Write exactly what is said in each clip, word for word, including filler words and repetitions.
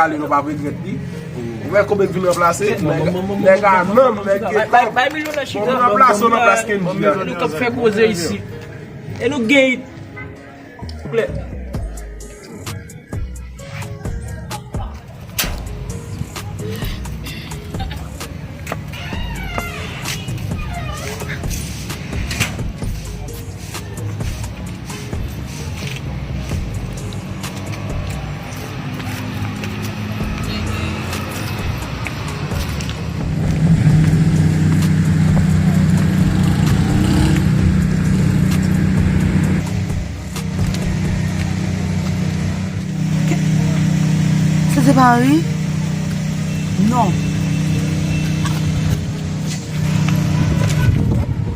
prale, nou p ap regrèt li. Ou wè konbyen k vin ranplase? Nèg, nèg a nanm, nèg gen tanp. Bay, bay, bay Milo nan chita. Bon, nou ranplase, nou ranplase Kenji a. E nou k ap fè koze isi. E nou gen it. Souple. Se te Paris? Non.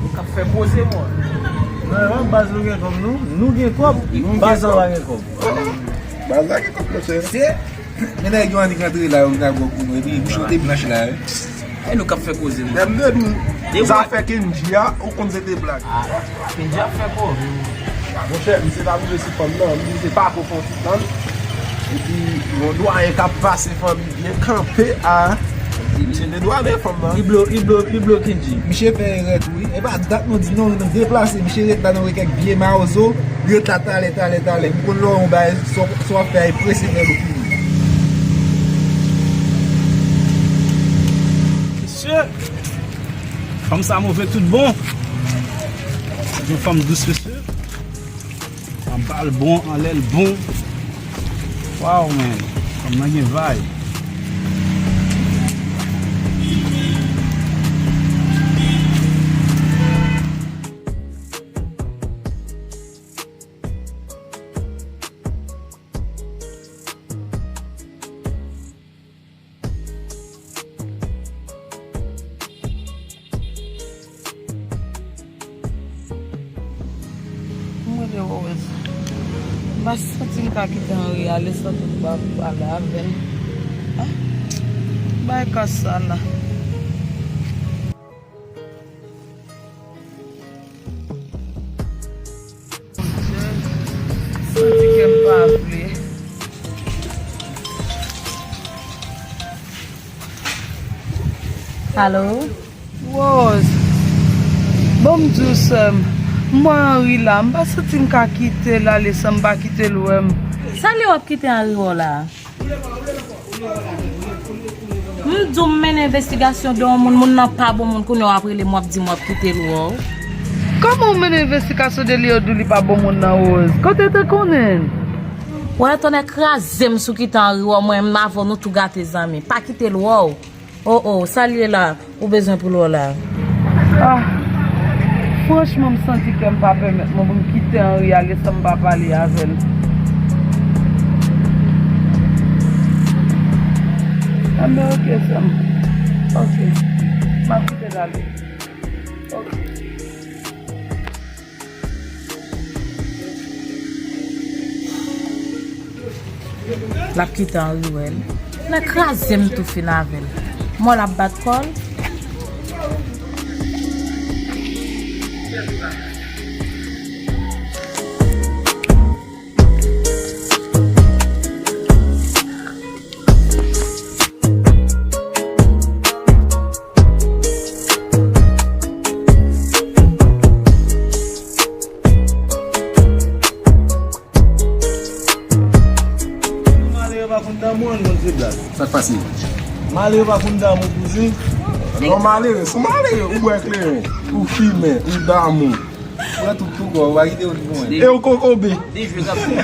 Nou k ap fè koze, mwen. Non, non, baz nou gen kòb, nou. Nou gen kòb, baz la pa gen kòb. Baz la gen kòb, monchè. Se, men nèg yo annik rantre la, yo vin ak gwo kou, epi bouch yo te blanch la, wi. E nou k ap fè koze, mwen. Lè m te di w, zafè Kenji a, ou konn se te blag. Ah, Kenji ap fè koze. Monchè, misye t ap rive sou fanm nan, misye pa ko fè yon ti tann. Epi, yon dwayen k ap pase fanmi byen kanpe a. Misye te dwayen fanm nan. Li blo, li blo, li blo Kenji. Misye fè erè tou, wi. E pa dat nou di non, nou deplase. Misye ret la, nou wè kèk vye mawozo. Li ret la talè, talè, talè. M konn lè w yon bagay, sa w ap fè a, e prese fè l ou fini. Mesye, fanm sa move tout bon. Se yon fanm dous, mesye. Anba l bon, anlè l bon. Wow, man. Fanm nan gen vibe. Mwen de Rose. M pa santi m ka kite Henry ale san tout ba pale avè l. Ah, bay ka sa la. Santi kè m pa vle. Alo? Rose, bon, m di w, sè m, m wè Henry la, m pa santi m ka kite l ale san m pa kite l wè m. Sa l ye w ap kite Henry wè w la a? M M di w m mennen envestigasyon de yon moun, moun nan pa bon moun, kounye a w ap rele m, w ap di m w ap kite l, wow. Kòman w mennen envestigasyon de li, yo di w li pa bon moun nan, Rose? Kote w te konnen? Wè, tonnè kraze m si w kite Henry wè w, mwen menm avè w nou tou gate zanmi. Pa kite l wè w. O, o, sa l ye la, ou bezwen pou l wè w la? Ah, franchman, m santi kè m pa pèmèt mwen pou m kite Henry ale san m pa pale avè l. Anben, oke, sè m. Oke. M ap kite l ale. Oke. L ap kite Henry wè l. Nan kraze m tou fin avè l. Mò l ap bat kò l. Malere pa konn damou, ann konn se blag. Sa k pase? Malere pa konn damou, kouzen. Non, malere, se malere, ou bwè kleren, ou fimen, ou damou. Ou wè tout tou kò, ou pa kite yo li bon. E ou kokobe. Dejwe k ap fè.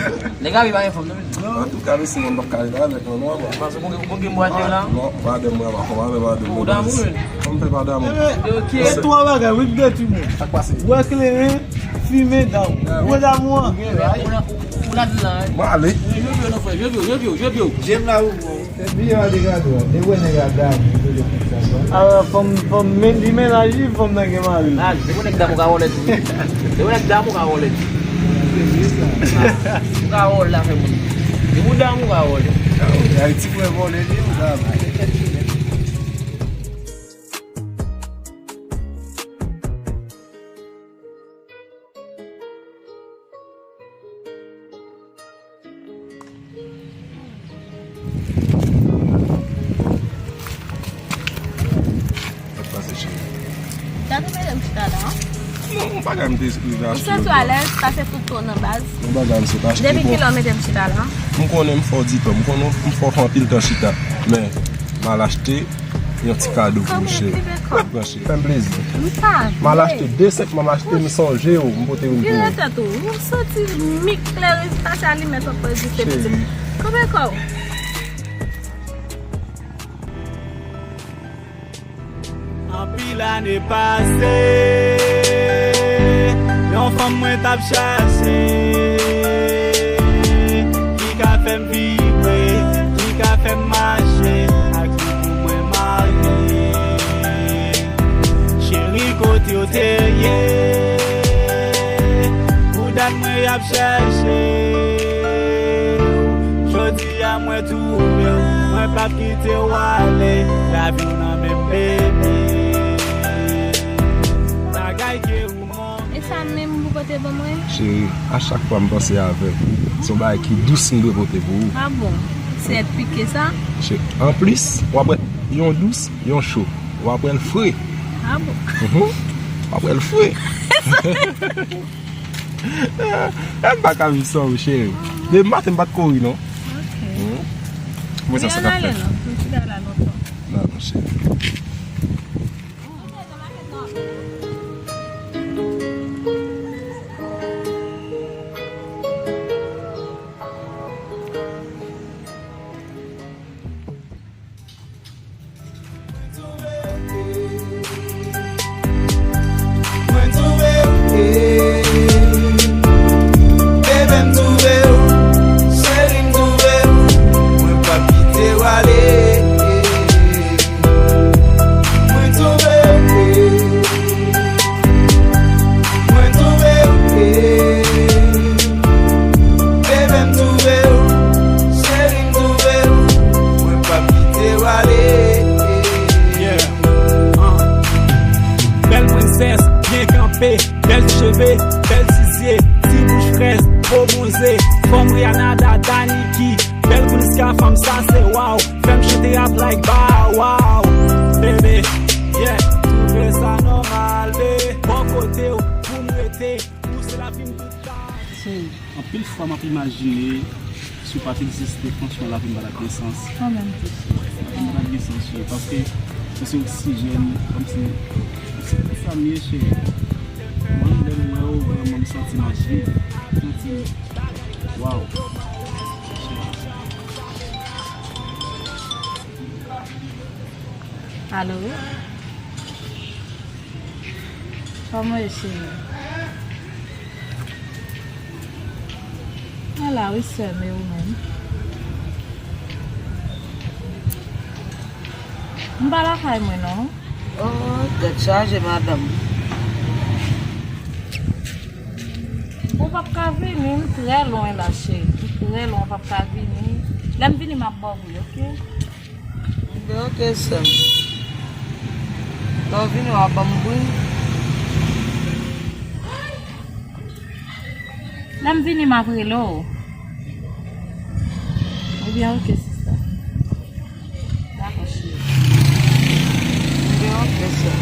Nèg la pa gen fanm, non, mesye. Antouka, mesye, mwen p ap ka rete avèk nou, non, papa. Paske ou gen, ou gen mwadyè la? Non, madanm mwen, papa, fò m avè madanm mwen. Ou damou, wi. Fò m fè madanm mwen. E twa bagay, wi, k detwi moun. Sa k pase? Bwè kleren, fimen, damou. Ou wè damou an? Ou la, ou la di la, wi. Mwen ale. Jwe byo, non, frè, jwe byo, jwe byo, jwe byo. Jem la, ou bon. Se byen a degade w. E wè nèg la damou, ou toujou konn sa, non? A, fò m, fò m men, li mennaj li, fò m nan gen mari. A, se pou nèg damou ka wòlè tou. Se pou nèg damou ka wòlè tou. Ou ka wòlè afè moun. Se pou damou ka wòlè. Ay, ti frè vòlè li, ou damou. Sa k pase, cheri? Gade mete m chita la, an. Non, yon bagay m te rive achte. Ou santi w alèz, pase tout tan nan baz. Yon bagay m sot achte. Depi kilè w mete m chita la? M konnen m fò di tan, m konnen m fò fè anpil tan chita. Men, m al achte yon ti kado pou ou, cheri. Pran, cheri. Fè m plezi. M pa vle. M al achte de senk, m al achte, m sonje w, m pote vin pou ou. Vire tèt ou. Ou santi mi klere pase alimèt w ap egziste pitit. Cheri. Kanpe kò w. Anpil ane pase, yon fanm mwen t ap chache, ki ka fè m vibre, ki ka fè m mache, ak li pou mwen marye. Cheri, kote w te ye? Pou dat mwen y ap chèche w. Jodi a mwen twouve w, mwen p ap kite w ale. Lavi w nan men m, baby. Bagay ke ou montre. E sa menm ou pote ban mwen? Cheri, a chak fwa m panse avèk ou, se yon bagay ki dous m dwe pote pou ou. A bon? Se èt pike sa? Cheri, anplis, w ap wè yon dous, yon cho. W ap wè l fre. A bon? Mhm. W ap wè l fre. E m pa ka viv san ou, cheri. Depi maten m pa t ko ri, non. Ok. Mhm. Mwen sa, sa k ap fèt. Ann ale, non. Pou ti bagay la lontan. Nan, non, cheri. Mwen twouve w, bebe, m twouve w, cheri, m twouve w, mwen p ap kite w ale. Mwen twouve w, mwen twouve w, bebe, m twouve w, cheri, m twouve w, mwen p ap kite w ale. Yeah. Uh. Bèl prensès, byen kanpe, bèl ti cheve, bèl ti zye, ti bouch frèz, po bwonze, fòm Rihanna, Dada, Nicki, bèl kou niska, fanm sa se wow, fè m chante rap like Bow Wow, bebe, yeah, twouve sa nòmal, be, bò kote w pou m rete, ou se lavi m tout tan. Cheri, anpil fwa m ap imajine si w pa t egziste, franchman, lavi m pa t ap gen sans. Mwen menm tou. Sa pa t gen sans, cheri, paske ou se oksijèn, kòmsi, se sa m ye, cheri. Mwen, lè m wè w, vrèman, m santi m ap viv. M santi, waw. Alo? Kòman w ye, cheri? Mwen la wi, sè m, e ou menm? M pa lakay mwen non. Oh, tèt chaje, madanm. Ou p ap ka vini, m trè lwen la, cheri. M trè lwen, ou p ap ka vini. Lè m vini, m ap ba w bri, oke? Enben, oke, sè m. Lè w vini, w a ban m bri. Lè m vini, m ap rele w. Ebyen, oke, sista. Dakò, cheri. Ebyen, oke, sè m.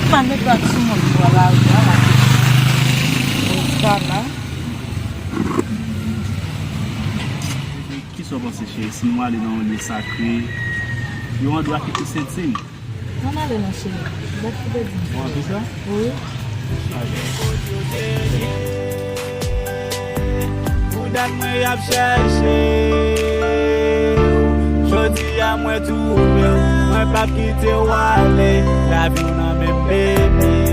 Pa met bak sou moun pou al lave a la. Pou sa la. Kisa w panse, cheri, si nou ale nan yon lye sakre, yon andwa ki tou sentim? Ann ale non, cheri. Gad ki te di m. Ou anvi sa? Wi. Pou dat mwen y ap chèche w. Jodi a mwen twouve w. Mwen p ap kite w ale. Lavi w nan men m, baby.